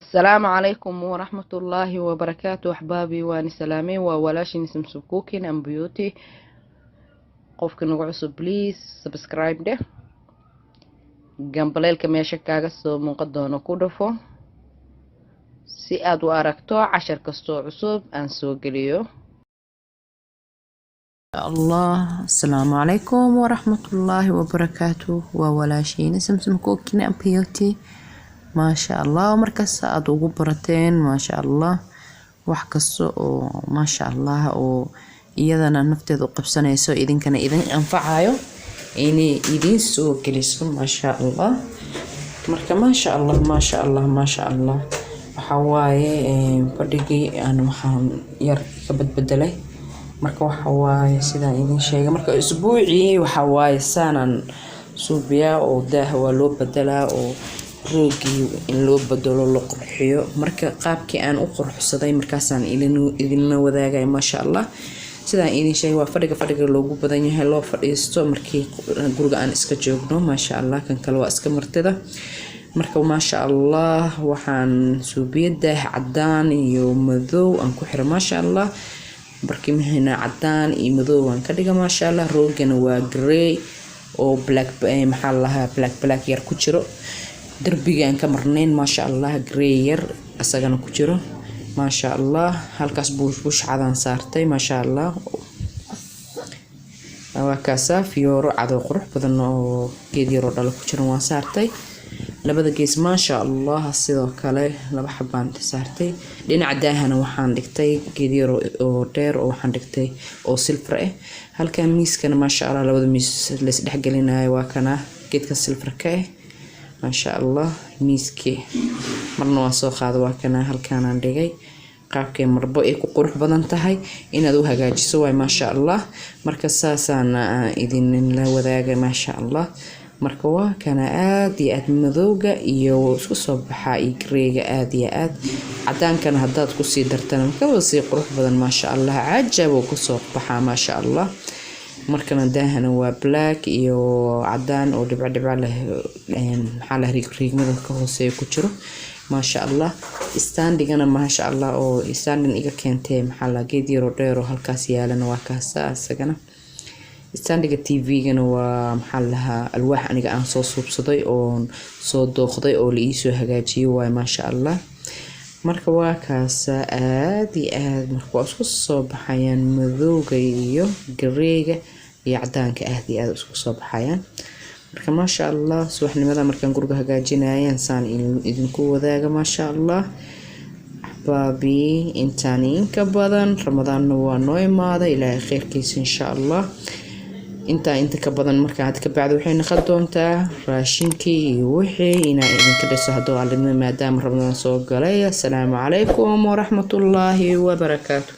Asalaamu calaykum waraxmatullaahi wabarakaatu. Axbaabi, waani salaameen. Waa walaashin Samsum Cooking and Beauty. Qofka nagu cusub, please subscribe dheh, gambaleelka meesha kaaga soo muuqan doono ku dhufo si aad u aragto cashar kastoo cusub aan soo geliyo. Allah, asalaamu calaykum waraxmatullaahi wabarakaatu. Waa walaashiina Samsum Cooking and Beauty. Maasha Allah, markaas aada ugu barateen, maasha Allah, wax kasta oo maasha Allah oo iyadana nafteeda u qabsanayso, idinkana idin anfacayo, inay idiin soo geliso, maasha Allah. Marka maasha Allah, maasha Allah, maasha Allah, waxaa waaye fadhigii aan waxaan yar ka badbedelay. Marka waxa waaye sidaan idin sheegay, marka isbuucii waxa waaye saanaan suubiyaa oo daaha waa loo bedelaa oo roogii in loo bedelo, la qurxiyo. Marka qaabkii aan u quruxsaday markaasaan idinla wadaagay, maasha Allah. Sidaan idin sheegay, waa fadhiga, fadhiga loogu badan yahay, loo fadhiisto markii guriga aan iska joogno, maasha Allah. Kan kale waa iska martida. Marka maasha Allah, waxaan suubiyo daah cadaan iyo madow aan ku xira, maasha Allah. Barkimahena cadaan iyo madow aan ka dhiga, maasha Allah. Roogana waa grey oo black, maxaa la lahaa, black black yar ku jiro. Darbiga aan ka marnayn, maasha Allah, grey yar isagana ku jiro, maasha Allah. Halkaas buush buush cadaan saartay, maasha Allah. Waa kaasaa fiyooro cadoo qurux badan oo geed yaroo dhalo ku jiran waan saartay labada gees, maasha Allah. Sidoo kale laba xabaan saartay. Dhinaca daahana waxaan dhigtay geed yar oo dheer oo waxaan dhigtay oo silver ah. Halkan miiskana, maasha Allah, labada miis la isdhexgelinayo waa kana geedka silverka ah, maasha Allah. Miiskii marna waan soo qaada, waa kana halkaanaan dhigay. Qaabkay marbo ay ku qurux badan tahay inaad u hagaajiso waay, maasha Allah. Marka saasaan idinla wadaagay, maasha Allah. Marka waa kana aad iyo aad madowga iyo isku soo baxaa iyo greyga aad iyo aad. Cadaankana haddaad kusii dartana kaba sii qurux badan, maasha Allah, cajab uu kusoo baxaa, maasha Allah. Markana daahana waa black iyo cadaan oo dhibco dhibco leh, maxaa lah, riigmada ka hooseeya ku jiro, maasha Allah. Standigana, maasha Allah, oo standing iga keentay, maxaa la, geed yaroo dheer oo halkaas yaalana waa kaasa isagana. Standiga TV-gana waa, maxaa la lahaa, alwaax aniga aan soo suubsaday oon soo dooqday oo la iisoo hagaajiyay waay, maasha Allah. Marka waa kaasa aad iyo aad. Marka waa isku soo baxayaan madowga iyo greyga iyo cadaanka, aad iyo aad isku soo baxayaan. Marka maasha Allah, subaxnimada markaan guriga hagaajinayaan saan idinku wadaaga, maasha Allah. Axbaabi, intaan inka badan, Ramadaanna waa noo imaaday, Ilaahay kheyrkiisa, insha Allah. Intaa inta ka badan markaa had ka bacdi waxay noqon doontaa raashinkii iyo wixii inaa idinka dhiso hadduu alidmo, maadaama Ramadaan soo galay. Assalaamu calaykum waraxmatullaahi wabarakaatu.